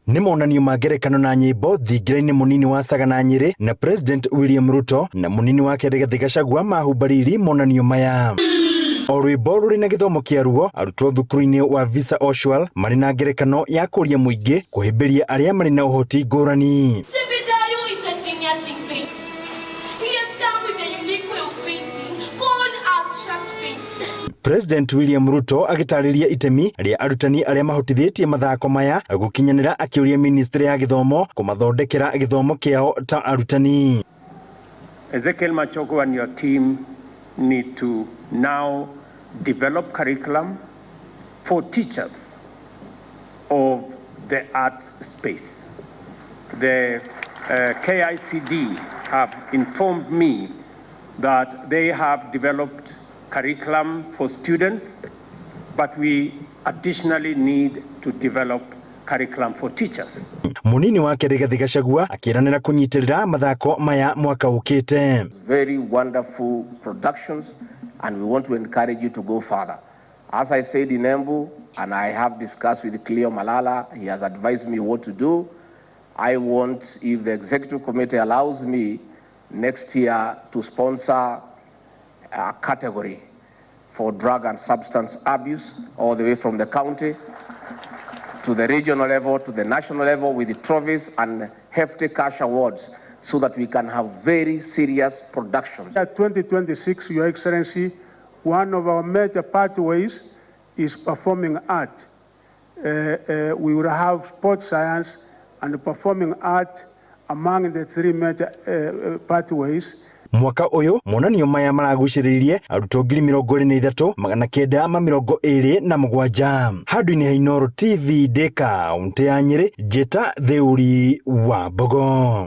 Nĩ monanio ma ngerekano na nyĩmbo thingira-inĩ mũnini wa Sagana Nyĩrĩ na President William Ruto na mũnini wake Rigathĩ Gachagua mahumba riri monanio maya. O rwĩmbo rũrĩ na gĩthomo kĩaruo, arutwo thukuru-inĩ wa Visa Oswal marĩ na ngerekano ya kũria mũingĩ kũhĩmbĩria arĩa marĩ na ũhoti ngũrani. Zebedayo is a genius in painting. He has come with a unique way of painting called abstract painting. President William Ruto agĩtarĩria itemi rĩa arutani arĩa mahotithĩtie mathako maya gũkinyanĩra akĩũria ministry ya gĩthomo kũmathondekera gĩthomo kĩao ta arutani. Ezekiel Machogu and your team need to now develop curriculum for teachers of the arts space. The KICD have informed me that they have developed curriculum for students, but we additionally need to develop curriculum for teachers. Munini wake Rigathi Gachagua akĩranĩra kũnyitĩrĩra mathako maya mwaka ũkĩte. Very wonderful productions, and we want to encourage you to go further. As I said in Embu, and I have discussed with Cleo Malala, he has advised me what to do. I want, if the executive committee allows me, next year to sponsor a category for drug and substance abuse all the way from the county to the regional level, to the national level with the trophies and hefty cash awards so that we can have very serious productions. At 2026, Your Excellency, one of our major pathways is performing art. We will have sports science and performing art among the three major pathways. Mwaka ũyũ monanio maya maragucĩrĩirie arutwo 23927 handũ-inĩ ha Inooro TV ndĩ kaũntĩ ya Nyĩrĩ, njĩta Theuri wa Mbogo.